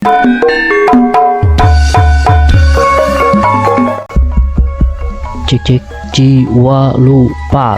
Cik cik jiwa lupa.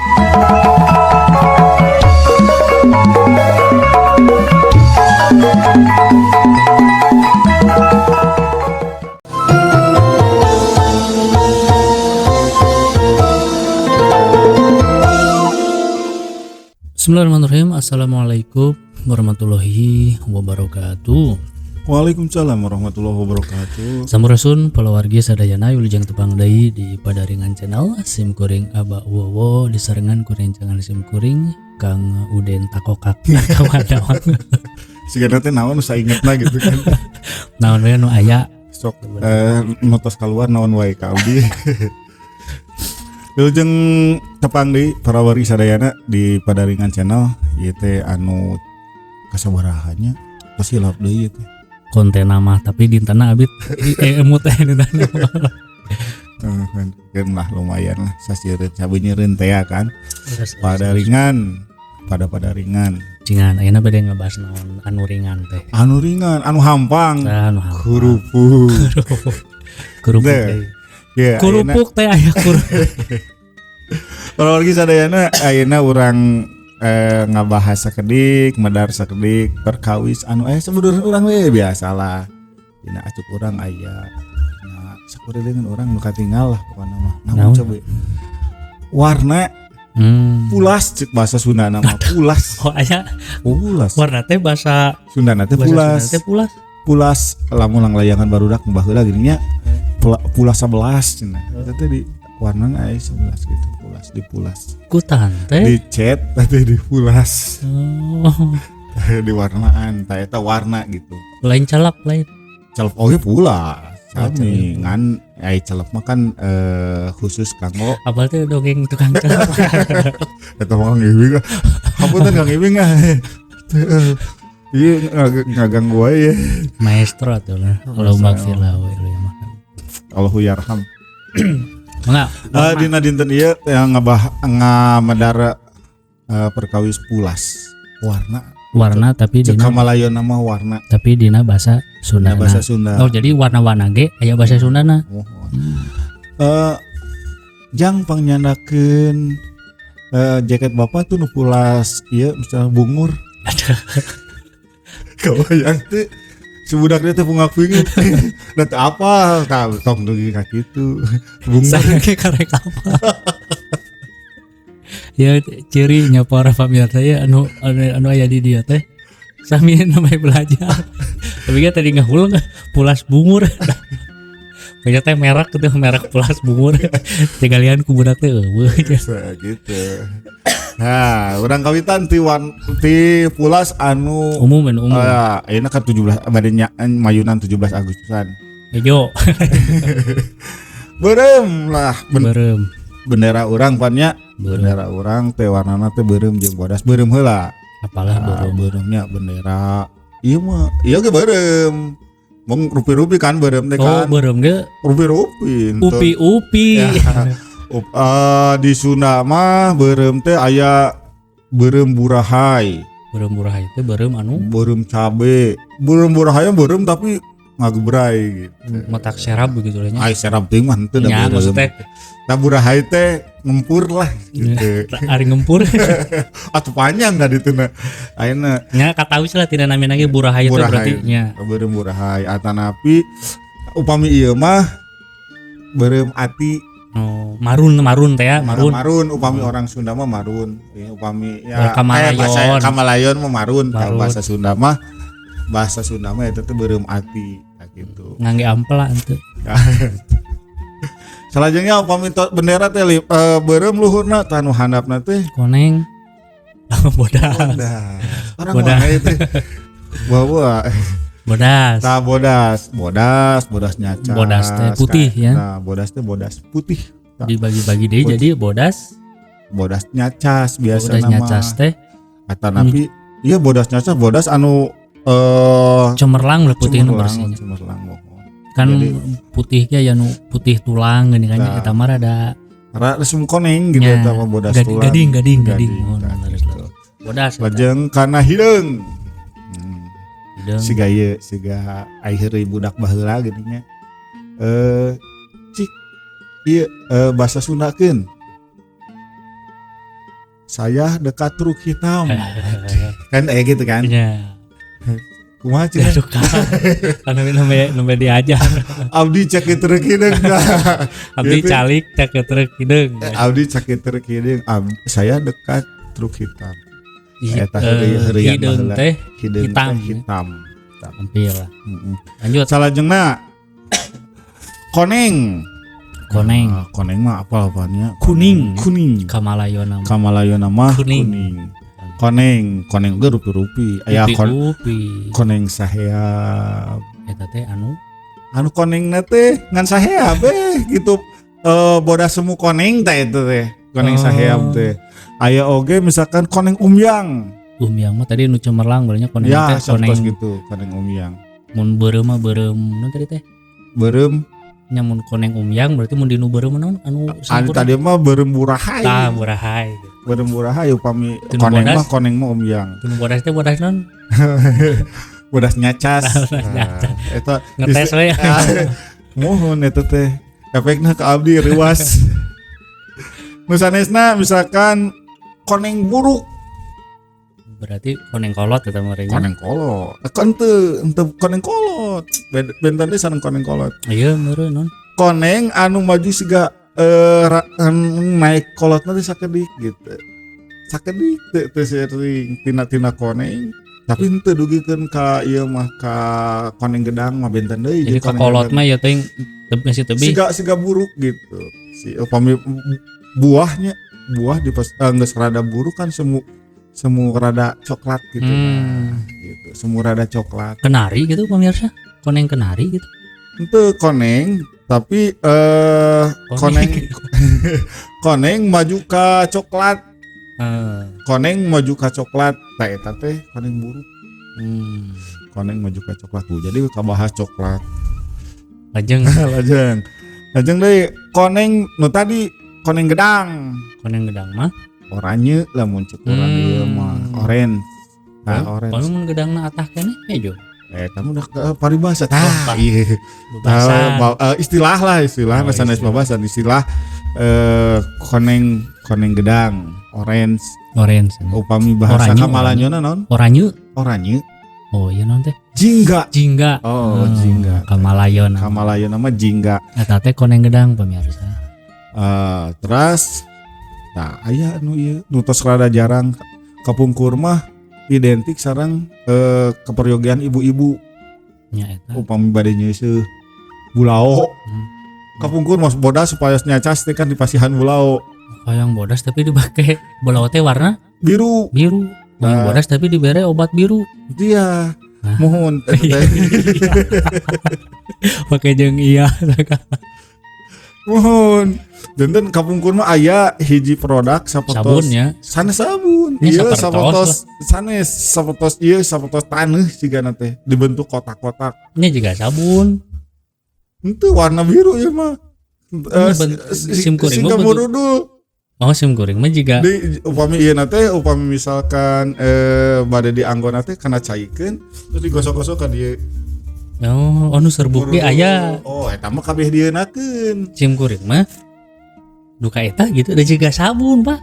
Bismillahirrahmanirrahim. Assalamualaikum warahmatullahi wabarakatuh. Waalaikumsalam warahmatullahi wabarakatuh. Sampurasun palawargi sadayana, wilujeng tepang deui di Padaringan Channel. Sim kuring Aba Wowo disarengan ku rencangan sim kuring Kang Uden Takokak kawan. Sigana teh naon nu saingetna gitu kan. Naon we nu aya. Sok nu tos keluar naon wae ka abdi. Wilujeng tepang deui para wargi sadayana di Padaringan Channel. Ieu teh anu kasabaraha nya, tos hilap deui ieu teh. Konten mah, tapi dintena abit emut teh dintena. Kan kan lah lumayan lah, sasieureun sabeunyereun teh ya kan. Padaringan pada padaringan. Cingan ayeuna bade ngebahas naon anu ringan teh? Anu ringan, anu hampang. Tah, anu hampang. Kerupuk. Kerupuk Teh. teh. Ya, ayeuna- Kerupuk teh aya kerupuk. Para wargi sadayana, ayeuna urang ngabahas sakedik, medar sakedik perkawis anu sebenarnya urang we biasalah. Dina acuk urang aya dina sakurilingan urang nu katingal lah pokona mah. Naon Naon? coba? Warna pulas, cek bahasa Sunda nama pulas. Oh, aya Pulas. warna teh bahasa Sunda teh bahasa pulas. Sunda teh pulas. Pulas lamun layangan barudak baheula gini nya. Pulas 11 cenah. Eta teh di warna aya 11 gitu, pulas di pulas. Kutan teh. Di cat tadi di pulas. Oh. Di warnaan tah eta warna gitu. Lain celap lain. Celep oge pulas. Oh, Sami ngan ai celep mah kan khusus kanggo Apal teh dongeng tukang celep. Eta mah Kang Ibing ah. Hapunten Kang Ibing ah. Iya ngaganggu wae ya. Maestro atuh lah. Kalau Maestro. magfirlah we mah. Allahu yarham. Mangga. Dina dinten ieu yang ngabah ngamedar perkawis pulas warna. Warna tapi Cek dina Kamalayon nama warna. Tapi dina bahasa Sunda. Dina bahasa Sunda. Oh, jadi warna-warna ge aya bahasa Sundana. Mohon. Jang pangnyandakeun jaket bapak tuh nu pulas ieu misalnya bungur. Kabayang teh si budak dia teh pungak pingin. Da teu apal tah tong dugi ka kitu. Bungur. Saya ke karek apa? Ya cirinya para pemirsa ya anu anu, anu aya di dia teh sami namanya belajar. Tapi kan tadi ngahuleng pulas bungur. Banyak teh merek gitu, merek pulas bungur. Tingalian ku budak teh eueuh. Bisa gitu. Nah, urang kawitan ti wan ti pulas anu Umum anu umum. Ayeuna kan 17 bade mayunan 17 Agustusan. Hejo. Beureum lah Beureum. Bendera urang pan nya. Beureum. Bendera urang teh warnana teh beureum jeung bodas, beureum heula. Apalah Ah, beureum. Beureumnya bendera. Ieu mah ieu ge beureum. Mong rupi-rupi kan beureum teh Oh, kan. beureum ge Rupi-rupi. Henteu. Upi-upi. Ya. Di Sunda mah beureum teh aya beureum burahai. Beureum burahai teh beureum anu Beureum cabe. Beureum burahai beureum tapi ngagebray gitu. Matak serab begitu lah nya. Ai serab teuing mah henteu da Nya, beureum. maksudnya Nah, burahai teh ngempur lah gitu. Ari ngempur. Atuh panjang tadi tuh na. Ayeuna Nya katawis lah tidak namina ge burahai itu Burahai. berarti nya. Beureum burahai atanapi upami ieu mah beureum ati. Oh, marun marun teh ya, marun. Marun upami orang Sunda mah marun. Ya, upami Oh, ya Kamalayon. bahasa Kamalayon mah marun. Kalau Marun. bahasa Sunda mah eta teh beureum ati nah, gitu. Ngangge ampela henteu. Salajengna upami bendera teh beureum luhurna tah nu handapna teh Koneng. Bodas. Bodas. Orang Bodas. mana itu? Bawa. Bodas. Nah, bodas, bodas, bodas nyacas. Bodas teh putih, ya. Nah, bodas teh bodas putih. Nah, Dibagi-bagi deui Putih. jadi bodas. Bodas nyacas biasa Bodas nama. nyacas teh. Atanapi iya bodas nyacas, bodas anu Cemerlang lah putih nu cemerlang, bersihnya. Cemerlang mohon. Kan Jadi- putih ge aya nu putih tulang gini kan Nah. eta mah rada Resem koneng gitu Nya, eta mah bodas tulang. gading gading gading. Gading, Oh, nah, leres, gitu. leres. Bodas eta. Lajeng kana hideung. Hideung. Siga ieu, siga ai heureuy budak baheula geuning nya. Cik ieu bahasa Sundakeun. Saya dekat truk hitam. Kan gitu kan. Nya. Kumaha cenah? Suka. Karena nembe diajar. Abdi cek truk hideung. Abdi Gitu. calik cek truk hideung. Abdi cek truk hideung. Saya dekat truk hitam. Eta heureuyan hideung baheula. teh Hideung hitam. teh hitam. Hampir lah. Heeh. Lanjut. Salajengna koneng. Koneng. Ah, koneng mah apa apanya? Kuning. Kuning. Kamalayona mah. Kamalayona mah Kuning. kuning. Koneng, koneng ge rupi-rupi. Aya Rupi-rupi. Koneng saheab. Eta teh anu Anu konengna teh ngan saheab gitu. Bodas semu koneng teh itu teh. Koneng Oh. saheab teh. Aya oge misalkan koneng umyang. Umyang mah tadi nu cemerlang berarti koneng Ya, teh koneng sapertos gitu, koneng umyang. Mun beureum mah beureum nu tadi teh. Beureum Nya mun koneng umyang berarti mun dinu beureum naon anu anu sempurna. tadi mah beureum burahay. Tah burahay. Beureum burahay upami Tinu koneng bodas. mah koneng mah umyang. Tinu bodas teh bodas naon? Bodas nyacas. Bodas nyacas. Nah, eta Ngetes we. Mohon eta teh efekna ke abdi reuas. Nu sanesna misalkan koneng buruk, Berarti koneng kolot eta mah nya. Koneng kolot. Kan teu henteu koneng kolot. Benten teh sareng koneng kolot. Iya meureun non. Koneng anu maju siga naik kolotna teh sakedik gitu. Sakedik teu teu sering tina-tina koneng. Tapi henteu dugikeun ka ieu mah ka koneng gedang mah benten deui Jadi jeung koneng kolot gedang. mah ya teh masih tebih. Siga siga buruk gitu. Si upami buahnya buah di pas geus rada buruk kan semu semu rada coklat gitu. Nah, gitu. Semu rada coklat. Kenari gitu pemirsa. Koneng kenari gitu. Henteu koneng tapi koneng koneng maju ka coklat. Koneng maju ka coklat. Tah eta teh koneng buruk. Koneng maju ka coklat. Bu, jadi kabahas coklat. Lajeng. Lajeng. Lajeng deui koneng nu tadi koneng gedang. Koneng gedang mah oranye lamun cek urang ieu mah orange. Nah, orange. Kalau mun gedangna atah keneh hejo. Kamu udah ke paribasa. Tah, iya. Istilah lah, istilah oh, sanes babasan istilah koneng koneng gedang, orange. Orange. Upami bahasa kamalanyona naon? Oranye. Oranye. Oh iya naon teh? Jingga. Jingga. Oh, jingga. Kamalayona. Kamalayona mah jingga. Eta teh koneng gedang pemirsa. Terus nah aya nu ieu nu tos rada jarang kapungkur mah identik sareng keperyogian ibu-ibu. Nya eta. Upami bade nyeuseuh bulao. Kapungkur mah bodas supaya nyacas teh kan dipasihan bulao. Hayang bodas tapi dibake bulao teh warna biru. Biru. Nah, bodas tapi dibere obat biru. Iya. Nah. Mohon pakai jeung iya. Mohon. Janten kapungkur mah aya hiji produk sapertos sabunnya. Sanes sabun. Iya sapertos sanes sapertos ieu sapertos taneuh sigana teh dibentuk kotak-kotak. Nya juga sabun. Henteu warna biru ieu mah. Sim kuring mah bentuk. Oh sim kuring mah juga. Di upami ieu na teh upami misalkan bade dianggo na teh kana caikeun terus digosok-gosok ka dieu. Oh, anu serbuk ge aya. Oh, eta mah kabeh dieunakeun. Sim kuring mah duka eta gitu ada juga sabun, Pak.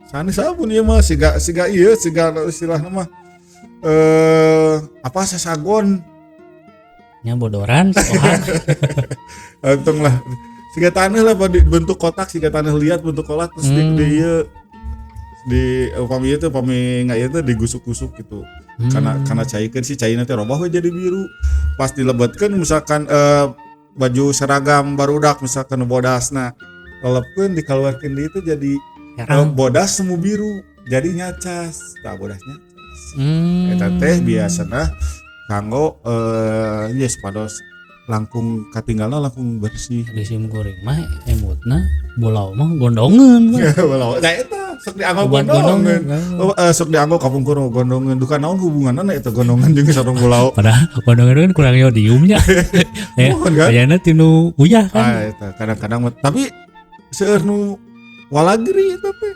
Sanes sabun ieu mah siga siga ieu siga istilahna mah apa sasagon nya bodoran sohan. Untung lah. Siga taneuh lah bentuk kotak, siga taneuh liat bentuk kotak terus di ieu di upami ieu teh upami nga ieu teh digusuk-gusuk gitu. Karena caikeun si caina teh robah we jadi biru. Pas dilebetkeun misalkan baju seragam barudak misalkan bodasna lelepkeun dikeluarkeun di itu jadi bodas semu biru jadi nyacas. Tah bodas nyacas. Eta teh biasana kanggo ieu supados langkung katinggalna langkung bersih. Di sim kuring mah emutna bolau mah gondongeun. Bolau. Nah eta sok dianggo gondongeun. Sok dianggo kapungkur gondongeun. Duka naon hubunganna eta gondongan jeung sareng bolau. Padahal gondongan kan kurang yodiumnya. Ya, kayaknya tinu uyah kan. Ah eta kadang-kadang tapi seueur nu walagri eta teh.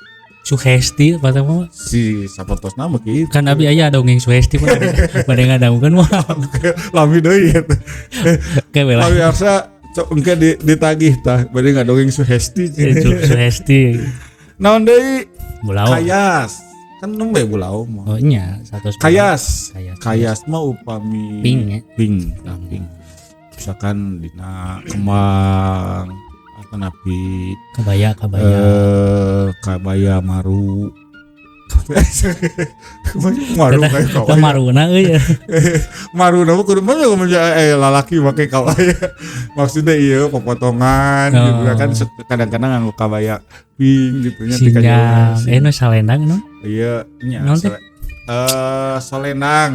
Suhesti pada mah. Si sapertosna mah kitu. Kan abi aya dongeng Suhesti mah bade ngadangukeun mah. Lami deui eta. Oke we lah. Pamirsa sok engke ditagih tah bade ngadongeng Suhesti. Suhesti. Naon deui? Bulao. Kayas. Kan nembe bulao mah. Oh nya satu. Kayas. Kayas. Kayas mah upami Pink ya. Pink, tah pink. Misalkan dina kembang atau napi Kebaya kabaya. Kabaya maru. Maru kayak Teh kabaya. Maruna euy. Maru nama kudu mana lalaki make kabaya. Maksudnya iya pepotongan gitu Oh. kan kadang-kadang nganggo kabaya pink gitu nya tika Sinjang. jauh. Eh nu salendang nu. Iya nya. Naon teh? Solenang.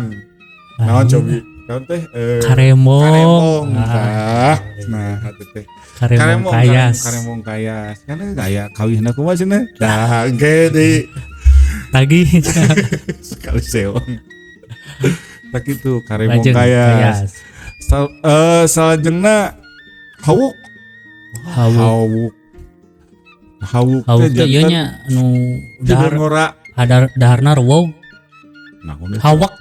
Naon cobi? Naon teh? Karembong. Karembong. Ah, Tah. Nah, atuh teh. Karembong kayas. Karembong kayas. Kan gaya kawihna kumaha cenah? Tah, engke di Tagih. sekali sewang. Tak itu karembong Lajeng kayas. Salajengna hawuk. Hawuk. Hawuk. Hawuk Hawuk teh ieu janten nya nu tidur dahar ngora. hadar daharna rewog. Nah, udah. Hawak.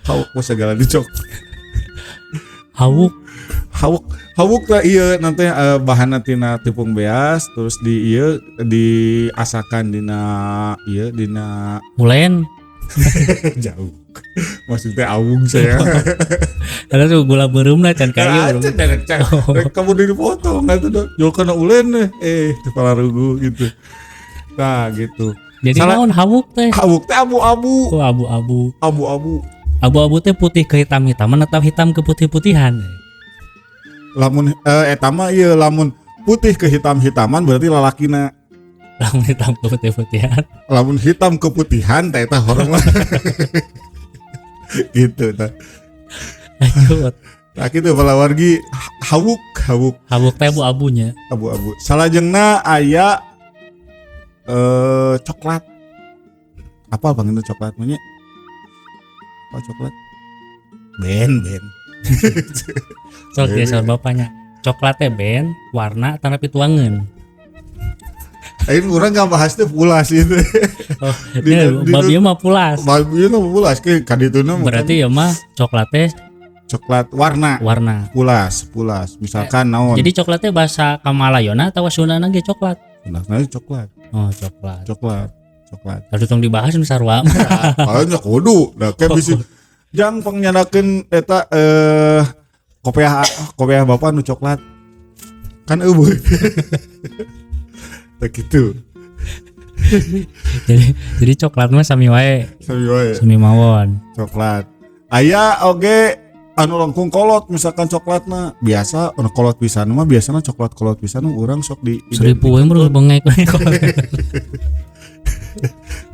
Hawuk mah segala dicok. Hawuk. Hawuk, hawuk teh ieu nanti bahanna tina tepung beas terus di ieu diasakan dina ieu dina Ulen. jauh. Maksudnya awung saya. Karena tuh gula beureumna can kayu. Aja derek can. Rek kamu dipotong atuh dah. Jauh kana ulen teu palarugu gitu. Nah, gitu. Jadi Salah- naon hawuk teh? Hawuk teh abu-abu, Oh, abu-abu. abu-abu. Abu-abu teh putih ke hitam-hitaman atau hitam ke putih-putihan? Lamun eta mah ieu lamun putih ke hitam-hitaman berarti lalakina. Lamun hitam ke putih-putihan. Lamun hitam keputihan teh eta horong lah. Gitu tah. Lanjut. Nah kitu palawargi hawuk, hawuk Hawuk teh abu-abunya. Abu-abu. Salajengna aya coklat. Apa bang itu coklat nya? Apa coklat? Ben, ben. Sok dia saur bapaknya. Coklat teh ben warna tanda pituangeun. Ayo urang nggak bahas teh pulas itu. Oh, ini bab ieu mah pulas. Bab ieu mah pulas ke kadituna mah Berarti ya mah coklat teh coklat warna warna. Pulas, pulas. Misalkan naon? Jadi coklatnya bahasa Kamalayona atau Sundana ge coklat? Nah, coklat, Oh, coklat. Coklat, coklat. Aduh tong dibahas nu sarua. Kalau nya kudu, da ke bisi jang pangnyanakeun eta kopiah kopiah bapak nu coklat. Kan eueuh. Tah kitu. Jadi coklat mah sami wae, Sami wae sami mawon. Coklat. Aya oge anu langkung kolot misalkan coklatna biasa anu kolot pisan mah biasana coklat kolot pisan urang sok di Seribu we mah bengek.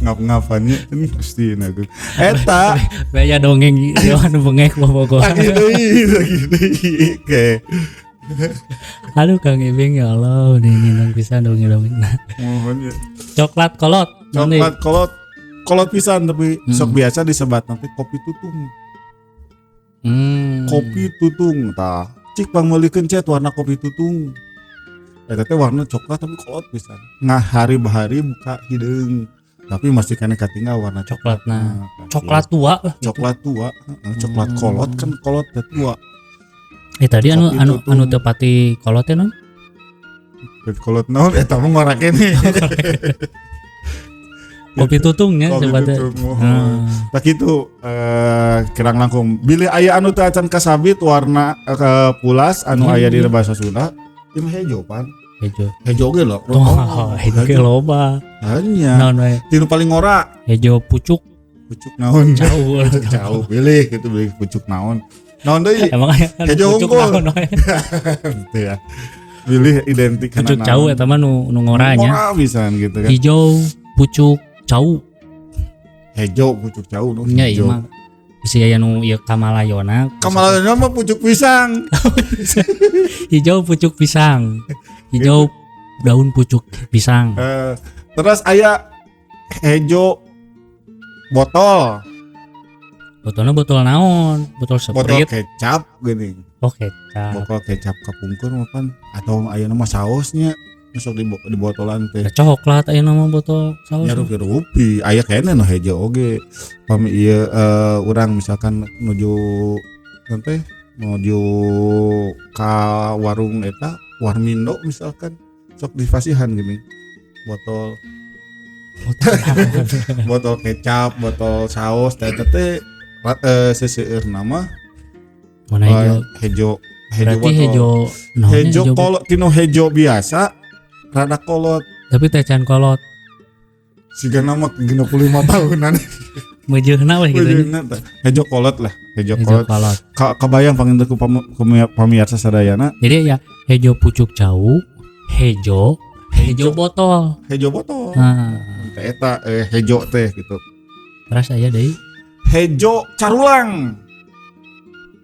Ngap-ngapannya ini pasti nah eta Baya dongeng ieu anu bengek bobogohan. Lagi deui, lagi deui. Oke. Aduh Kang Ibing ya Allah, ini pisan dongeng-dongeng. Nah, Mohon ya. coklat kolot. Nanti. Coklat kolot kolot pisan tapi sok biasa disebat nanti kopi tutung. Kopi tutung tah. Cik pangmeulikeun cet warna kopi tutung. Eta teh warna coklat tapi kolot pisan. Nah, hari-hari buka hideung tapi masih kena katinggal warna coklat. Coklat nah. Nah, Coklat tua lah gitu. Coklat tua, heeh, coklat kolot kan kolot teh tua. Eh tadi anu Kopi anu tutung. Anu teu pati kolot teh non? Kolot naon eta mah ngora keneh. Kopi tutungnya Kopi sebatnya. tutung, mohon. Tak gitu kirang langkung bilih aya anu teu acan kasabit warna ke pulas anu aya di bahasa Sunda ieu mah hejo pan. Hejo. Hejo oge lho. Oh, hejo ge loba. Hanya Naon wae? tinu paling ngora Hejo pucuk pucuk naon. Jauh. Jauh pilih gitu pilih pucuk naon. Naon deui? Emang aya anu Hejo pucuk unggul. naon wae? Gitu ya. Pilih identik kana Pucuk cau naon. eta mah nu nu ngora nya. Ngora pisan gitu kan. Hijau pucuk cau. Hejo pucuk cau nu Nya ieu hejo. mah bisi aya nu ieu kamalayona. Kamalayona mah pucuk pisang. Hijau pucuk pisang. Hijau daun pucuk pisang. Terus aya hejo botol. Botolnya botol naon? Botol Botol Sprite. kecap gini. Oh, kecap. Botol kecap kapungkur mah pan atau ayeuna mah saosnya. Sok di botolan teh. Da coklat aya nama botol saos. Nya rupi-rupi aya keneh nu hejo oge. Pami ieu urang misalkan nuju teh nuju ka warung eta Warmindo misalkan sok dipasihan gini botol botol kecap, botol saus teh teh seseueur nama mana hejo hejo hejo berarti hejo hejo kolot tino hejo biasa rada kolot tapi teh can kolot siga nama 65 tahunan meujeuhna we gitu hejo kolot lah hejo kolot kabayang panginten ku pamiarsa sadayana. Jadi ya hejo pucuk cau, hejo hejo botol, hejo botol. Teh eta hejo teh gitu. Terus aya deui hejo carulang.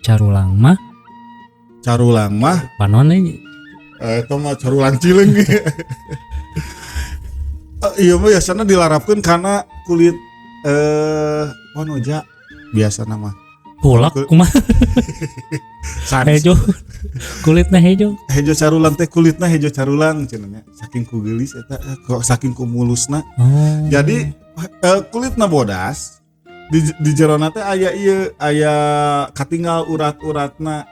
Carulang mah? Carulang mah panon euy. Eta mah carulang cileung. Ieu mah biasana dilarapkeun kana kulit wanoja biasana mah. Kulak kumaha? Hejo. Kulitna hejo. Hejo carulang teh kulitna hejo carulang cenah nya. Saking ku geulis eta saking ku mulusna. Oh. Jadi kulitna bodas di jerona teh aya ieu aya katinggal urat-uratna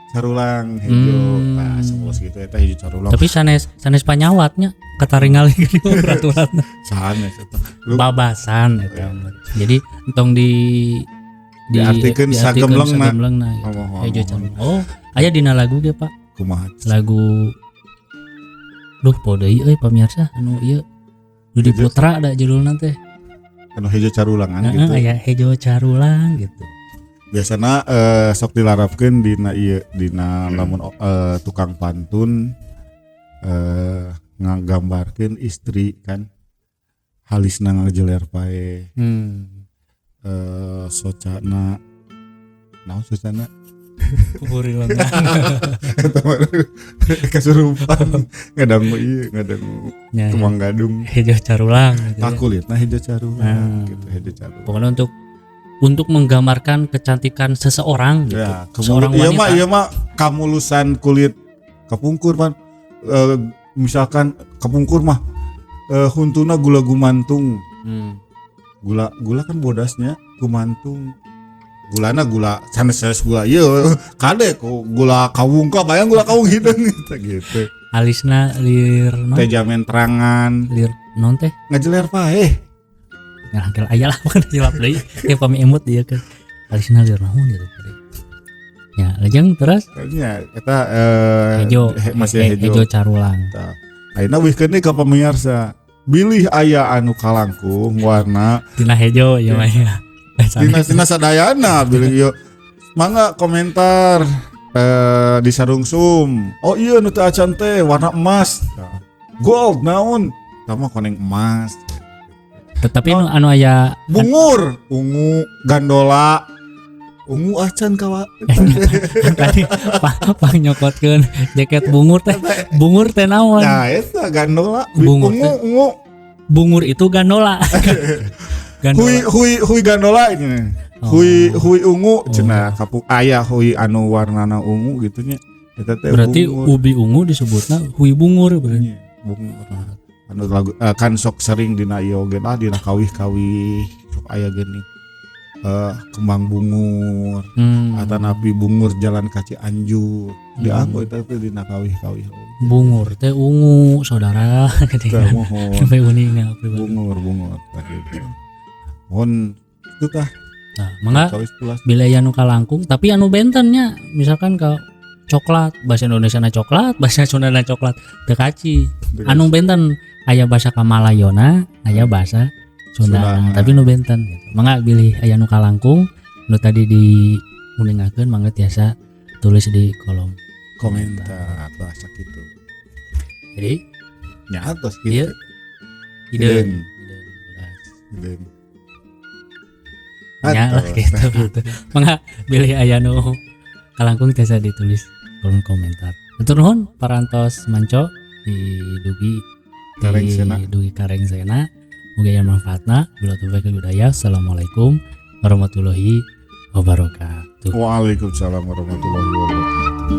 carulang hejo. Tah semulus gitu eta hejo carulang. Tapi sanes sanes panyawatnya kataringal gitu urat-uratna. Sanes eta. Babasan eta. Jadi entong di diartikeun sagemblengna gitu. Hejo carulang. Oh, aya dina lagu ge, Pak. Kumaha? Lagu duh po deui euy pamirsa anu ieu Dudi Putra da judulna teh. Anu hejo carulangan gitu. Aya hejo carulang gitu. Biasana sok dilarapkeun dina ieu dina lamun tukang pantun ngagambarkeun istri kan halisna ngajeler pae. Socana naon socana pupuri lengan eta mah kasurupan ngadangu ieu ngadangu kembang gadung hejo carulang gitu. Kulitna hejo carulang gitu hejo carulang. Pokoknya untuk menggambarkan kecantikan seseorang gitu. Ya, seorang wanita. Iya mah kamulusan kulit kapungkur pan misalkan kapungkur mah huntuna gula gumantung. Gula kan bodasnya gumantung. Gulana gula sanes-sanes gula ieu kade ku gula kawung ka bayang gula kawung hideung gitu. Alisna lir non teh jamen terangan. Lir non teh ngajeler paeh. Ngarangkel aya lah bukan cilap deui ya pami emut ieu ke alisna lir naon gitu. Ya lajeng terus nya eta hejo masih hejo carulang. Tah ayeuna wihkeun deui ka pamirsa bilih aya anu kalangkung warna tina hejo ieu mah ya. Tina sadayana bilih ieu mangga komentar di sarungsum. Oh iya nu teu acan teh warna emas. Gold naon? Tah mah koneng emas. Tetapi anu aya bungur, ungu, gandola, ungu acan kawa. Tadi pang nyokotkeun jaket bungur teh naon? Nah, eta gandola, bungur, ungu, ungu. Bungur itu gandola. Gandola. Hui gandola ini. Oh. Hui ungu cenah kapuk aya hui anu warnana ungu gitu nya. Eta teh berarti bungur. Ubi ungu disebutna hui bungur berarti. Bungur. Anu lagu kan sok sering dina ieu oge lah dina kawih-kawih sok aya geuning. Kembang bungur atanapi bungur jalan ka Cianjur dianggo eta teh dina kawih-kawih. Bungur teh ungu saudara gitu kan. Sampai uninga bungur tah gitu. Mohon itu tah. Nah, mangga bila aya nu kalangkung tapi anu benten nya misalkan ke coklat bahasa Indonesia na coklat bahasa Sunda na coklat teu kaci. Anu benten aya bahasa Kamalayona aya bahasa Sunda, tapi nu benten gitu. Mangga bilih aya nu kalangkung nu tadi di uningakeun mangga tiasa tulis di kolom komentar bahasa kitu. Jadi nya atos kitu. Hideung. Hideung. Nya lah gitu. Mangga bilih aya nu kalangkung tiasa ditulis kolom komentar. Hatur nuhun parantos manco di Dugi Karengsena. Muga aya manfaatna. Bila taufiq wal hidayah. Assalamualaikum warahmatullahi wabarakatuh. Waalaikumsalam warahmatullahi wabarakatuh.